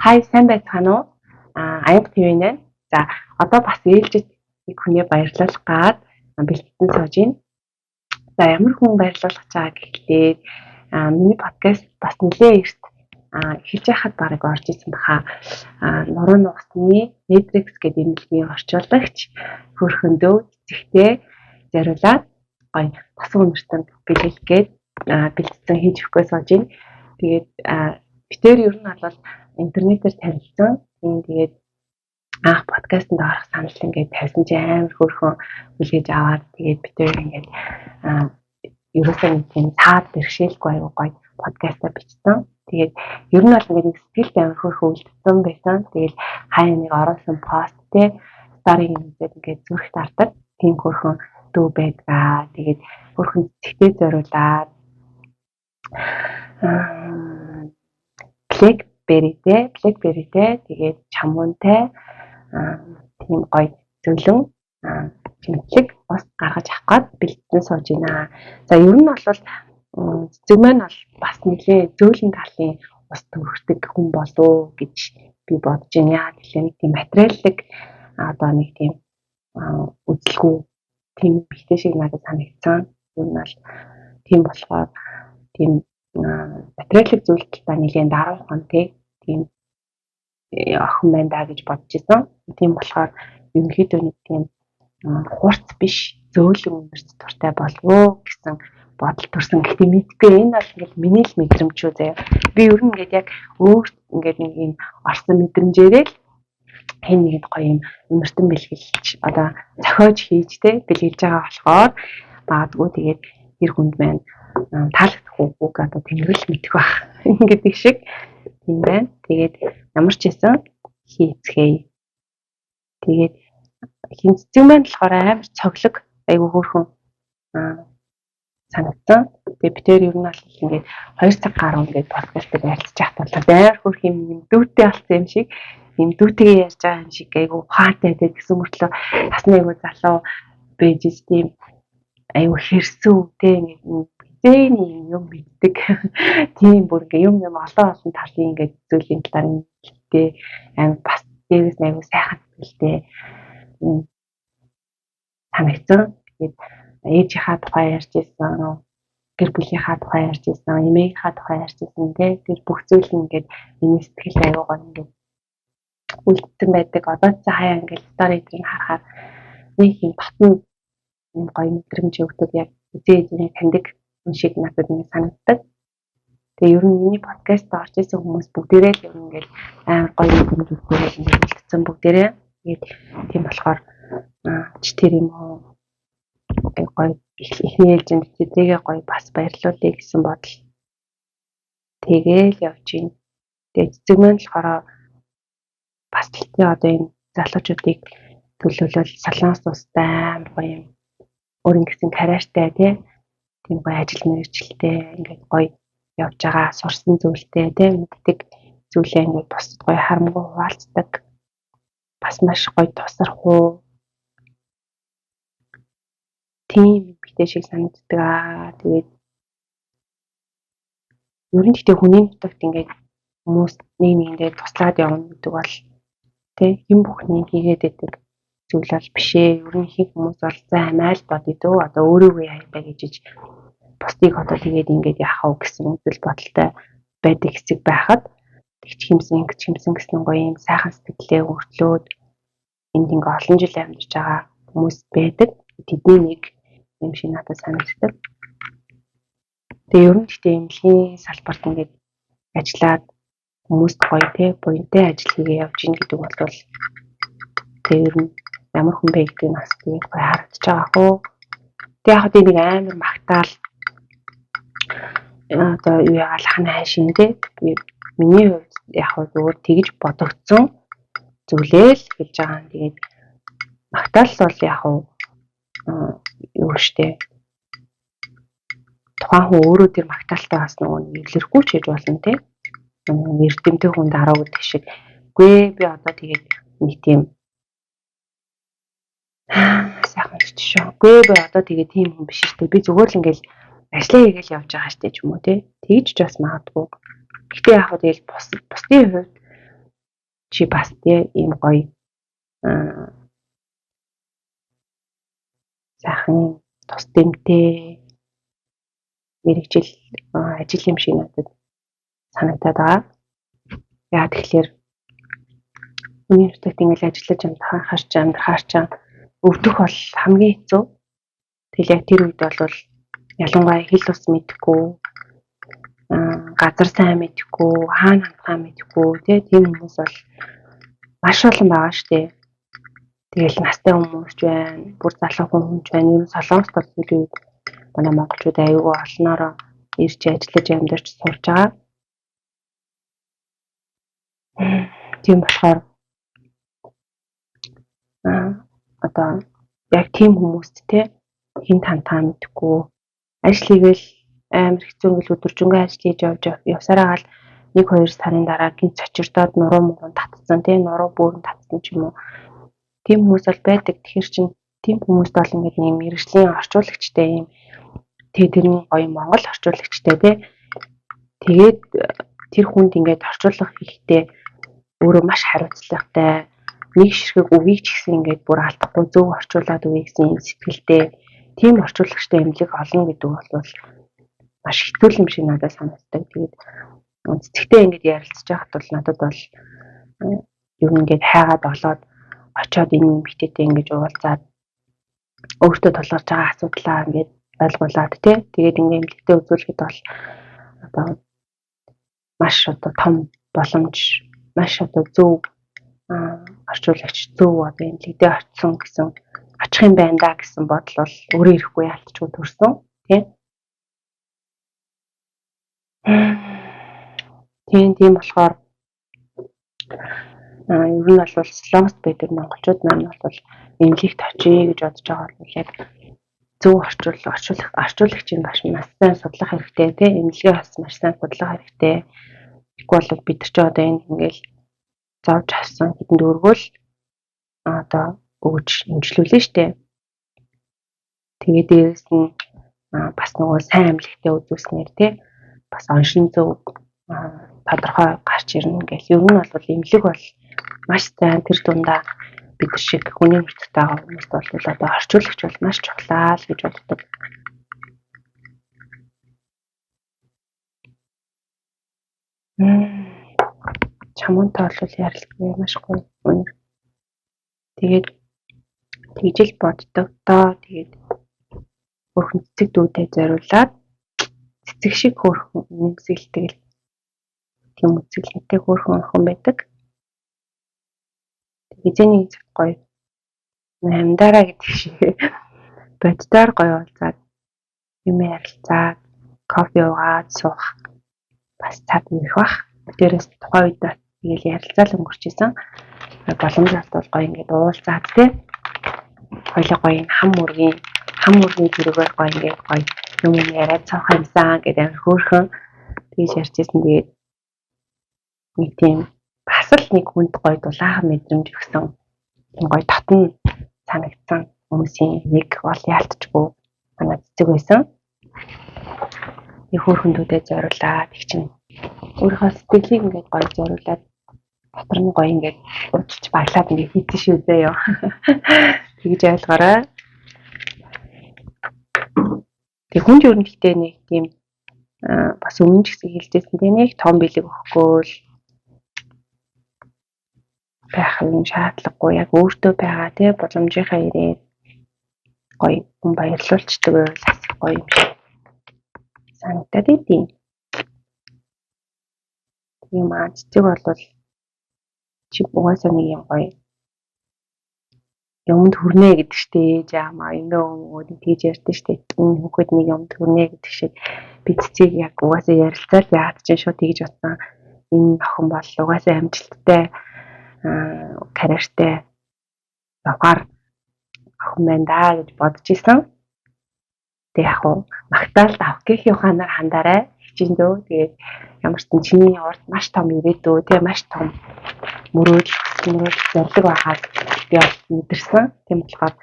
Хай, сайн байцгаана уу? Аянга ТV нэ. За, одоо бас ээлжид нэг хүнээ баярлуулах гад бэлтгэн сууж байна. За, ямар хүн баярлуулах чаа гэхлээр миний подкаст бас нэлээд эрт эхэлж байхад бараг орж исэн баха. Нуруу нугасны Matrix гэдэг эмнэлгийн орчуулагч хөрхөндөө цэцэгтэй зориулаад гоё тосон өмөртөн бэлгэлэх гээд бэлдсэн хийж өгөхгүй сууж байна. Тэгээд битээр ер нь бол интернетээр танилцсан. Тийм, тэгээд анх подкастэнд орох санал ингээд тавьсан чи амар хөөрхөн хүлээж аваад, тэгээд битээр ингээд ерөөсөө нэг тийм цаад бэрхшээлгүй аюу гоё подкастаа бичсэн. Тэгээд ер нь бол ингээд нэг сэтгэлд амар хөөрхөн үлдсэн байсан. Тэгэл хаяа нэг оруулсан пост те сториг үзээд ингээд зүрх дардаг. Тийм хөөрхөн дүү байдгаа. Тэгээд хөөрхөн цэгтээ зориулаад Blackberry-тэй, тэгээд чамуунтай тийм гоё зөлөн чимтлэг ус гаргаж авах гээд бэлдсэн сууж байна. За, ер нь бол цэцэг маань бол бас нэлээ зөөлөн талын ус төрхдөг хүн болов гэж би бодож байна. Яагаад гэвэл нэг тийм материаллык одоо нэг тийм үзэлгүй тийм бихтэй шиг надад санагдсан. Ер нь бол тийм болохоор тийм материалын зүйл талдаа нэлээд даруухан тийм охин байна да гэж бодож исэн. Тийм болохоор ерөнхийдөө нэг тийм хурц биш, зөөлөн өмөрч дуртай болов уу гэсэн бодол төрсөн. Гэхдээ мэдгүй, энэ бол ингээл миний л мэдрэмж үү заяа. Би ер нь ингээд яг өөр ингээд нэг юм орсон мэдрэмжээрээ л хэн нэгэнд гоё юм өмөртөн бэлгэлж одоо зохиож хийж те бэлгэлж байгаа болохоор магадгүй тэгээд тэр хүнд маань таалагдах үгүйг одоо тэмдэглэл мэдэх байх гэдэг шиг тийм байна. Тэгээд ямар ч байсан хийцгээе. Тэгээд хин цэцэг маань болохоор амар цоглог, айгүй хөөрхөн санагдсан. Тэгээд би тэр ер нь бол ингээд 2 цаг гаруй ингээд подкастыг ярилцж байхад бол амар хөөрх юм дүүтэй болсон юм шиг, юм дүүтэйгээ ярьж байгаа юм шиг айгүй ухаантай байдаг гэсэн мөртлөө бас нэг айгүй залуу байж тийм айгүй хэрсүү те ингээд хизээний юм мэддэг. Тийм, бүр ингээ юм юм олон олон талын ингээд зүйлийн талаар мэддэг. Амар бас дээрээс нь айгүй сайхан сэтгэлтэй юм санагдсан. Тэгээд ээжийнхаа тухай ярьж исэн, гэр бүлийнхаа тухай ярьж исэн, эмээгийнхаа тухай ярьж исэн тий. Тэр бүх зүйл нь ингээд миний сэтгэл аягүй гоё ингээд үлдсэн байдаг. Одоо ч хаяа ингээд стори эдрийг харахаар нэг юм татна юм гоё мэдрэмж өгдөг, яг эзээ эзэний таньдаг хүн шиг надад ингэ санагддаг. Тэгээ ер нь миний подкаст орж исэн хүмүүс бүгдээрээ л ер нь ингээл амар гоё мэдрэмж өгдөг, ингээд үлдсэн бүгдээрээ. Тэгээд тийм болохоор ч тэр юм уу гоё эхний ээлжинд тэднийг гоё бас баярлуулъя гэсэн бодол тэгээл явж гин. Тэгээ цэцэг маань болохоор бас дэлхийн одоо энэ залуучуудыг төлөөлөл Солонгос улстай амар гоё юм өөр ингэсэн карьертай тий, тийм гоё ажил мэргэжилтэй ингээд гоё явж байгаа, сурсан зүйлтэй тий, мэддэг зүйлээ ингээд бусдад гоё харамгүй хуваалцдаг, бас маш гоё тусархуу тийм эмэгтэй шиг санагддаг аа. Тэгээд ер нь гэхдээ хүний нутагт ингээд хүмүүс нэг нэгэндээ туслаад явна гэдэг бол тий хэн бүхний хийгээд байдаг зүйл бол биш ээ. Ер нь их хүмүүс бол за амиал бодъё дөө. Одоо өөрийгөө яа юм бэ гэж бусдыг одоо тэгээд ингээд яах вэ гэсэн үзэл бодолтой байдаг хэсэг байхад тэгч хэмсэн ингэж хэмсэн гэсэн гоё юм сайхан сэтгэлээ өртлөөд энд ингээ олон жил амьдарч байгаа хүмүүс байдаг. Тэдний нэг юм шиг надад санагддаг. Тэгээ ер нь гэхдээ эмнэлгийн салбарт ингээд ажиллаад хүмүүст гоё те буянтай ажил хийгээ явж гин гэдэг бол тэгээ ер нь ямар хүн бэ гэдгийг бас тэгээд гоё харагдаж байгаа хөө. Тэг яг хөө нэг амар магтаал одоо юу яагаал хана хайшин те, миний хувьд яг хөө зүгээр тэгж бодогдсон зүйлээ л хэлж байгаа. Тэгээд магтаал бол яг хөө юу штэ, тухайн хүн өөрөө тэр магтаалтай бас нөгөө илэрхгүй ч гэж болно те. Эрдэмтэн хүн даруу гэдэг шиг. Үгүй, би одоо тэгээд нэг тийм сайхан ч шүү. Үгүй, би одоо тэгээд тийм хүн биш шүү дээ. Би зүгээр л ингээл ажлаа хийгээл явж байгаа штэ ч юм уу те. Тэгж ч бас магадгүй. Гэхдээ яг хөө тэгэл бусдын хувьд Чи бас тий ийм гоё сайхан тус дэмтэй мэргэжил ажил юм шиг надад санагдаад байгаа. Яа тэгэхээр хүний нутагт ингээл ажиллаж амьдрахаар ч өвдөх бол хамгийн хэцүү. Тэгэл яг тэр үед бол ялангуяа хэл ус мэдэхгүй, газар сайн мэдэхгүй, хаана хандхаа мэдэхгүй тийм хүмүүс бол маш олон байгаа шүү дээ. Тэгэл настай хүмүүс ч байна, бүр залуу хүн ч байна. Ер нь Солонгост бол сүүлийн үед манай монголчууд аюулгүй олноороо ирж ажиллаж амьдарч сурж байгаа. Тийм болохоор одоо яг тийм хүмүүст те хэн хандхаа мэдэхгүй ажил хийгээл амар хэцүү ингээл өдөржингөө ажил хийж явж явсараа гал 1-2 сарын дараа гинт цочирдоод нуруу муруу татсан тий нуруу бөөрн татсан ч юм уу. Тийм хүмүүс бол байдаг. Тэгэхээр чин тийм хүмүүст бол ингээд нэг мэргэжлийн орчуулагчтай юм тэгээ тэр нь гоё монгол орчуулагчтай тий. Тэгээд тэр хүнд ингээд орчуулга хийхдээ өөрөө маш хариуцлагатай нэг ширхэг үгийг ч гэсэн ингээд бүр алдахгүй зөв орчуулад өгье гэсэн юм сэтгэлтэй тийм орчуулагчтай эмнэлэг олно гэдэг бол маш хэцүү юм шиг надад санагддаг. Тэгээд цэцэгтэй ингээд ярилцж байхад бол надад бол ер нь ингээд хайгаад олоод очиод энэ эмэгтэйтэй ингэж уулзаад өөртөө тулгарч байгаа асуудлаа ингээд ойлгуулад тий. Тэгээд ингээд эмнэлэгтээ үзүүлэхэд бол одоо маш одоо том боломж, маш одоо зөв орчуулагч зөв одоо эмнэлэгтээ очсон гэсэн очих юм байна да гэсэн бодол бол өөрөө ирэхгүй яалтчгүй төрсөн тий. Тийм болохоор ер нь бол Солонгост байдаг монголчууд маань бол эмнэлэгт очие гэж бодож байгаа бол яг зөв орчуулагчийг маш сайн судлах хэрэгтэй тий. Эмнэлгээ бас маш сайн судлах хэрэгтэй. Тэгэхгүй бол бид нар ч одоо энд ингээл зовж авсан хэдэн төгрөгөөл одоо өгж эмчлүүлнэ штэ. Тэгээд дээрэс нь бас нөгөө сайн эмнэлэгтээ үзүүлснээр тий бас оншин зөв тодорхой гарч ирнэ гэл. Ер нь бол эмнэлэг бол маш сайн тэр дундаа бид нар шиг хүний нутагт байгаа хүмүүст бол одоо орчуулагч бол маш чухлаа л гэж боддог. Чамуунтай бол ярилцдаг маш гоё үнэр. Тэгээд тэгж л боддог доо. Тэгээд өөрхөн цэцэг дүүдэд зориулаад цэцэг шиг хөөрхөн нэмсэглэдэг л тийм үзэсгэлэнтэй хөөрхөн охин байдаг. Хэзээ нэг цагт гоё амьдараа гэдэг шиг боддоор гоё уулзаад юм ярилцаад кофе уугаад суух бас цаг ирэх бах. Дээрээс тухайн үед тэгэл ярилцаал өнгөрч исэн. Боломж олдвол гоё ингээд уулзаад тий хоёлоо гоё энэ хам мөргийн зэрэгээр гоё ингээд гоё юм яриад цаах юмсан гэдэг амар хөөрхөн тэгж ярьжсэн. Тэгээд нэг тийм бас л нэг хүнд гоё дулаахан мэдрэмж өгсөн тийм гоё татна санагдсан хүмүүсийн нэг бол яалтчгүй манай цэцэг байсан. Нэг хөөрхөндүүдэд зориулаад их чинь өөрийнхөө сэтгэлийг ингээд гоё зориулаад дотор нь гоё ингээд удалж баглаад ингээд хийсэн шүү дээ ёо. Тэгж ойлгоорой. Тэг хүнд ер нь гэхдээ нэг тийм бас өмнө ч гэсэн хэлжсэн тийм нэг том бэлэг өгөхгүй л байх юм шаардлагагүй яг өөртөө байгаа тий боломжийнхаа ирээд гоё хүн баярлуулцдаг байвал бас гоё юм шиг санагдаад идэв. Тийм аа цэцэг бол чи угаасаа нэг юм гоё юмд хүрнэ гэдэг штэ ээж аамаа юмээ өнгөө тэгж ярьдэн штэ. Энэ хүүхэд нэг юмд хүрнэ гэдэг шиг би цэцгийг яг угаасаа ярилцаал яад чинь шууд тэгж бодсон. Энэ охин бол угаасаа амжилттай карьертай явахаар охин байна да гэж бодож исэн. Тэг яг уу магтаалд авах гэх ухаанаар хандаарай хичээн дөө. Тэгээд ямар ч чиний урд маш том ирээдүй тий маш том мөрөөдөл зорилго байхаас би бол мэдэрсэн. Тийм болохоор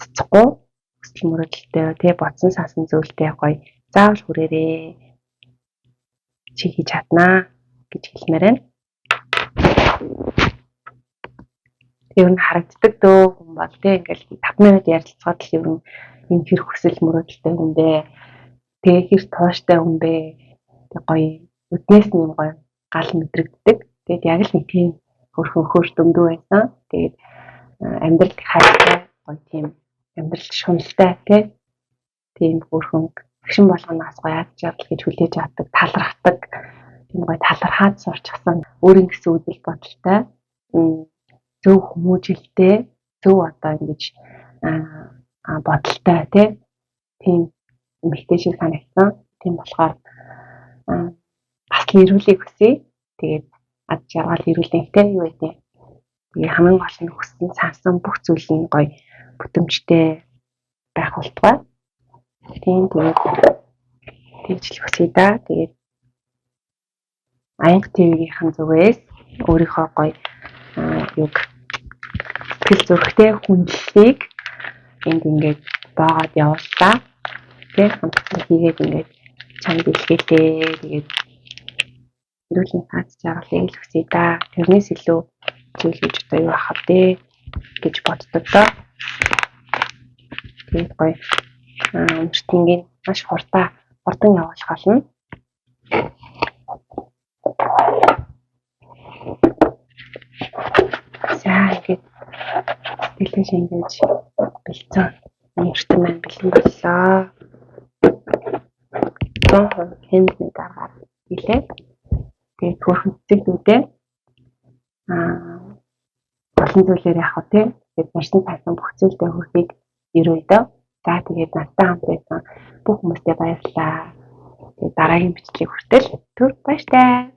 цэцэхгүй хүсэл мөрөөдөлтэй тий бодсон сансан зүйлтэй гоё заавал хүрээрээ. Чи хийж чаднаа гэж хэлмээр байна. Ер нь харагддаг дөө хүн бол тий ингээл 5 минут ярилцгаад л ер нь энэ хэр хүсэл мөрөөдөлтэй хүн бэ? Тэгээ хэр тууштай хүн бэ? Тэг гоё үднээс нь юм гоё гал мэдрэгддэг. Тэгээд яг л нэг тийм хөрхөн хөр дөмдөө байсан. Тэгээд амьдрал хайртай гоё тийм амьдрал шуналтай тий тийм хөрхөн агшин болгоноос гоё ад жаргал гэж хүлээж авдаг, талархдаг. Тийм гоё талархаад сурчсан өөрийн гэсэн үзэл бодолтой зөв хүмүүжилтэй, зөв одоо ингэж бодолтой тий тийм эмэгтэй шиг санагдсан. Тийм болохоор бас л эрүүлийг хүсье. Тэгээд ад жаргал эрүүлэнхтэй юу гэдэг. Тэгээ хамгийн гол нь хүссэн сансан бүх зүйл нь гоё бүтэмжтэй байх болтугай. Тийм тэгээд тэгж л хүсье да. Тэгээд Аянга ТV-ийн зүгээс өөрийнхөө гоё юг сэтгэл зүрхтэй хүндлэлийг энд ингээд боогод явууллаа. Тэ хамтхан хийгээд ингээд чамд илгээлээ. Тэгээд эрүүлийн хаац жаргалыг л хүсье да. Тэрнээс илүү зүйл гэж одоо юу ах вэ гэж боддог доо. Тэгээд гоё өмчтөнгийн маш хурдан явуулах болно. За ингээд сэтгэлээ шингээж бэлдсэн өмөртөн маань бэлэн боллоо. 100% хэндлний дараагаар билээ. Тэгээд хөөрхөн цэцэг дүүдээ олон зүйлээр яах вэ те? Тэгээд барьсан цаасан бүх зүйлдээ хөрхийг өрөөдөө. За тэгээд надтай хамт байсан бүх хүмүүстээ баярлалаа. Тэгээд дараагийн бичлэг хүртэл түр баяртай.